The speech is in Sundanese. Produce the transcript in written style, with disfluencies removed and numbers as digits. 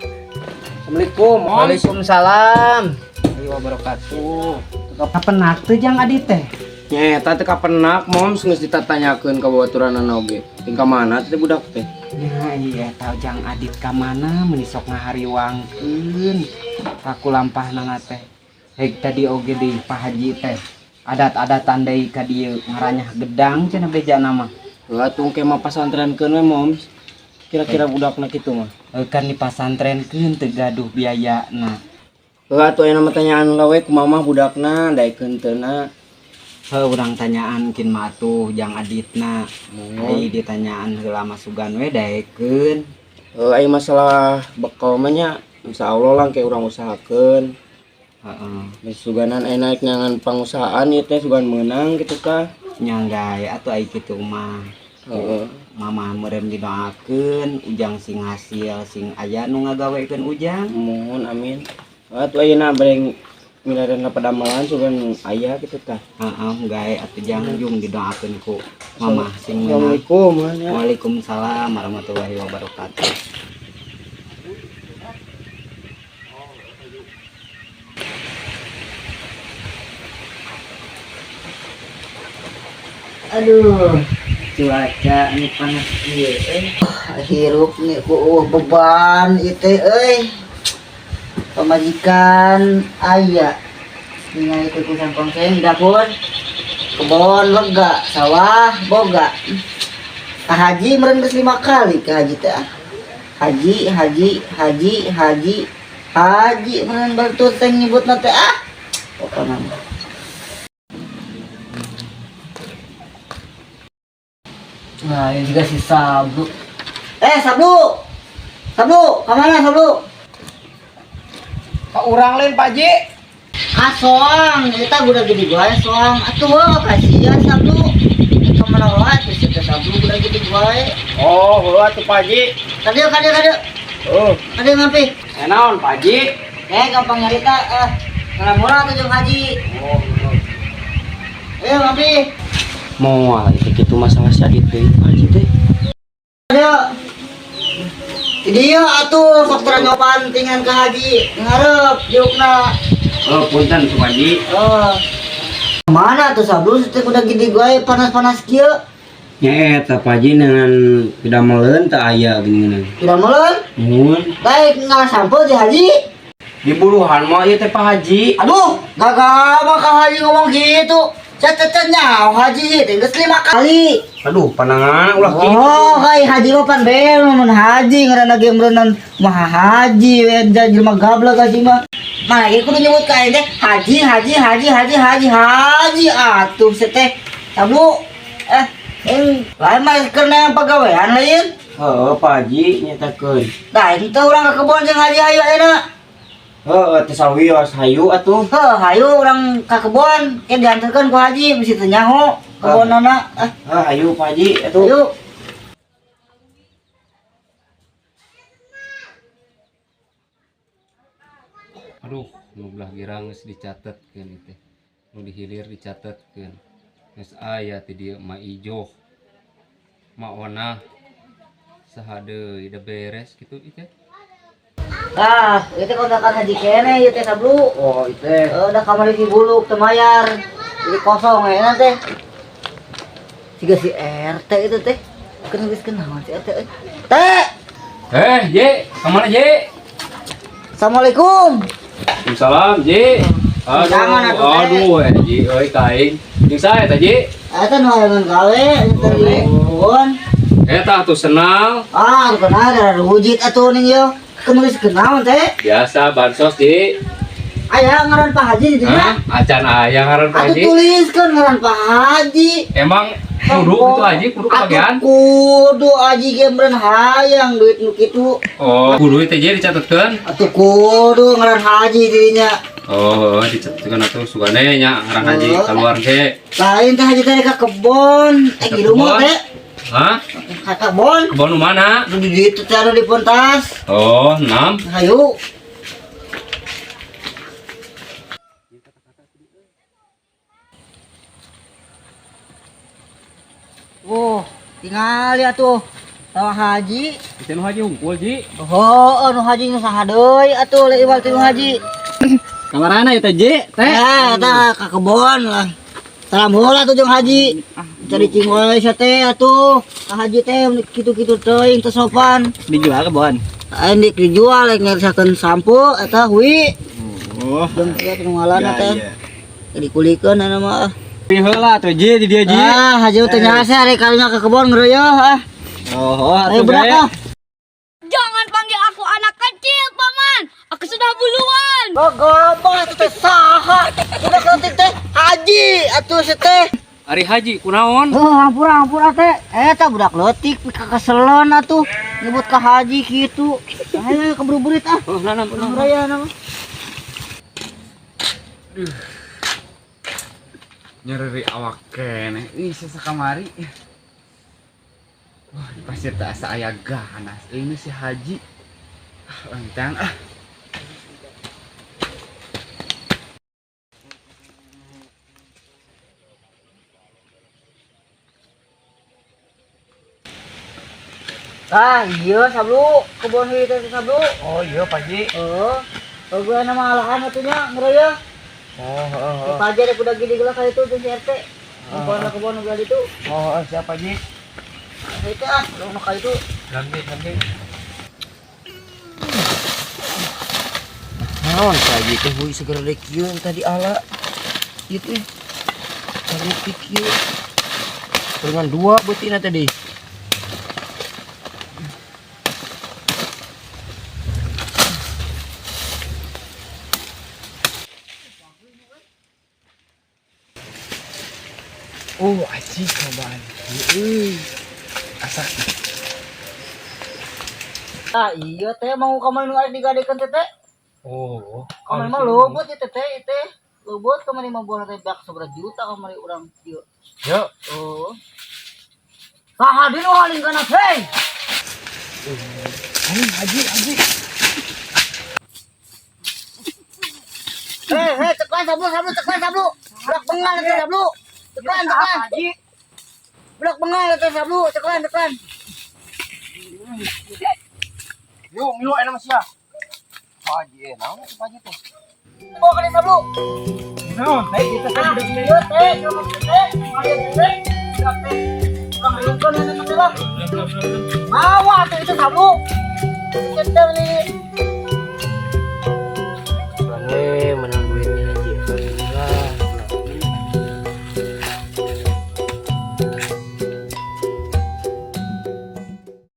Assalamualaikum. Waalaikumsalam. Warahmatullahi wabarakatuh. Kapenak teu jang Adit teh? Nya eta teh kapenak, Moms, geus ditatanyakeun ka babaturanana oge. Ting ka mana teh budak teh? Ya iya tau jang Adit ka mana meuni sok ngahariwangkeun. Kaku lampahna teh. Heg tadi oge di Pak Haji teh. Adat-adatan deui ka dieu ngaranyah gedang cenah bejana mah. Heuh atuh engke mah pasantrenkeun we, Moms. Kira-kira budakna kitu mah. Heuh kan dipasantrenkeun teu gaduh biayana. Heuh atuh aya mah tanyaan lah we ku mamah budakna daekeun teu na. Heuh urang tanyaan kin mah atuh jang Aditna. Ai ditanyaan heula mah sugan we daekeun. Heuh aya masalah bekal mah nya insyaallah lah engke urang usahakeun. Heeh. Geus suganan aya naik nangan pangusahaan ieu teh sugan meunang kitu kah. Nya gae atuh ai kitu mah. Heeh. Mama meureun didoakeun ujang sing hasil sing aya nu ngagawekeun ujang. Mohon amin. Atuh ayeuna bade milarian padamelan sugan aya kitu tah. Heeh, gae atuh jang jung didoakeun ku mama sing meunang. Assalamualaikum ya. Waalaikumsalam warahmatullahi wabarakatuh. Aduh, cuaca ini panas ieu euy. Hirup nih ku beban ieu teh euy. Pamajikan aya. Ningali teh ku sangkongseng di dapur. Kebon lega, sawah boga. Ka haji meureun geus 5 kali ka haji teh. Haji, haji, haji, haji, haji meureun batur teh nyebutna teh ah. Pokona mah. Nah, ini juga si Sablu. Eh, Sablu. Sablu, kemana Sablu? Pak urang lain Pak Ji. Ah, soang, kita udah gede gue soang. Atuh, wah, kasihan Sablu. Kemana wae tuh si Sablu udah gede gue. Oh, heuh atuh Pak Ji. Kadieu, kadieu, kadieu. Oh, Kadieu ngampi. naon Pak Ji? Eh, gampang nyarita eh. Ngalamura tuh jeung haji. Oh, Ayo ngampi. moal itu kitu masalah si Adit deui Pak Haji teh. Kadieu. Dia atuh sok teu nyopan tingan ka haji. Ngarep diukna. Oh, punten tuh Pak Haji. Oh. Mana tuh Sablu teh udah gede gue panas-panas kieu. Nya eta Pak Haji dengan pidameleun teu aya geuningan. Tidak meuleun. Mun Baik ngalah sampeu di haji. di buruhan mah ieu teh Pak Haji. Aduh, gagal mah ka haji ngomong gitu. Cet nyaho haji sih, teh geus 5 kali. Aduh, panangan ulah kitu. Oh, kai haji mah pan bel mun haji ngaranna ge meureunnan maha haji we jelema gablek haji mah. Nah, ieu kudu nyebut ka aing teh haji haji haji haji haji haji atuh teh. Sablu eh lain mah keur neang pagawean lain. Heuh, Pak Haji nyatakeun. Nah, itu teh urang ka kebon jeung haji hayu ayeuna. Heuh, teh sawios hayu atuh. Heuh, hayu urang ka kebon, ke diantarkeun ku haji bisi teu nyaho kebonana. Ah, Heuh, hayu Pak Haji atuh. hayu. Aduh, nu belah girang geus dicatetkeun ieu teh. Nu dihilir dicatetkeun. Geus aya ti dieu Ma Ijoh. Ma Onah. Saha deui da beres kitu ieu teh. Ah, itu kontrakan haji kene ieu teh Sablu. Oh, ieu teh. Udah kamari di buluk teu mayar. Jadi kosong ya teh. Siga si RT itu teh. Kenal geus kenal si RT euy. Teh. Eh, Ye, ka mana Ye? Assalamualaikum. Waalaikumsalam, Ye. Aduh, Tangan atuh, Teh. aduh, Ji, euy ka aing. Jeung saha eta, Ji? Eta nu hayangan gawe eta di kebon. Eta atuh senang. Ah, nu kenal da rujit atuh ning ieu. Kenal geus kenal teh. Biasa bansos, Ji. Aya ngaran Pak Haji di dinya. Hah? Acan aya ngaran Pak Atuh Haji. tuliskeun ngaran Pak Haji. Emang kudu kitu Haji, kudu kebagian? Atuh kudu Haji ge meureun hayang duit nu kitu. Oh, kudu teh Ji dicatetkeun. Atuh kudu ngaran Haji dirinya. Oh, dicatetkeun atuh sugane nya ngaran Haji Oh. keluar ge. Lain teh Haji teh ka kebon, Ka di rumah kebon? teh. Hah? Ka kebon. Kebon nu mana? Nu di ditu teh anu di pontas. Oh, 6. Hayu. Tingali atuh. Tawa haji. Itu nu haji hungkul Ji. Oh, nu haji nu saha deui atuh leuwih iwal ti nu haji. Kamarana ieu teh Ji? Teh. Ya, eta ka kebon lah. Salam heula tuh jeung haji. Cari cing wae sia teh atuh. Ka haji teh kitu-kitu teuing teu sopan. Dijual kebon. Aing dik dijual rek ngersakeun sampo eta hui. Oh. Jeung kieu nu ngalana teh. Dikulikeun ana mah. Pi heula atuh Ji di dieu Ji. Ah, haji teh nyase ari kalinya ke kebon ngeureuh ah. Oh, Ayo atuh budak gae. ah. Jangan panggil aku anak kecil, Paman. Aku sudah buluan. Oh, gampang atuh teh saha. Budak leutik teh haji atuh si teh. Ari haji kunaon? Oh, hampura hampura teh. Eta budak leutik kakeselen atuh nyebut ka haji kitu. Ayo ayo keburu-burit ah. Oh, nah, nah, nah. Raya nama. Nyereri awak keneh ih sasakamari. Wah, di pasir teh asa aya ganas ini si haji. Ah, lantang ah. Ah, iya sablu, kebon heuh teh sablu. Oh iya Pak Haji. Heeh. Baguan nama alahan atuh nya ngeureuh. Oh, heeh. Pak Haji ada kuda gede geula ka itu jeung si RT. Kebon kebon nu belah ditu. Oh, siap Pak Haji. Itu ah, nu ka itu. Ganti, ganti. Naon Pak Haji teh hui segera deui kieu tadi ala. Ieu teh. Tadi kieu. Dengan dua beutina tadi. Oh, aji cobaan. Euy. Asa Ah, iya teh mau ka mana nu ari digadekeun teh teh. Oh, Kamari mah lobot ya teh teh teh. Lobot kamari mah buah teh bak sabaraha juta kamari urang kieu. Yo. Oh. Saha di nu haling kana hei. Haji, haji. Hei, hei, cekan sablu, sablu, cekan sablu. Budak bengal teh sablu. Cekan, cekan. Budak bengal teh sablu, cekan, cekan. Yo, ngilu aya mah sia. Pak Haji, naon Pak Haji teh? Bawa kana sablu. Naon? Teh kita teh Ah, iya teh, cuma teh, ayo teh. Budak teh. Urang hayungkeun eta teh lah. Bawa tuh itu sablu. Kita beli.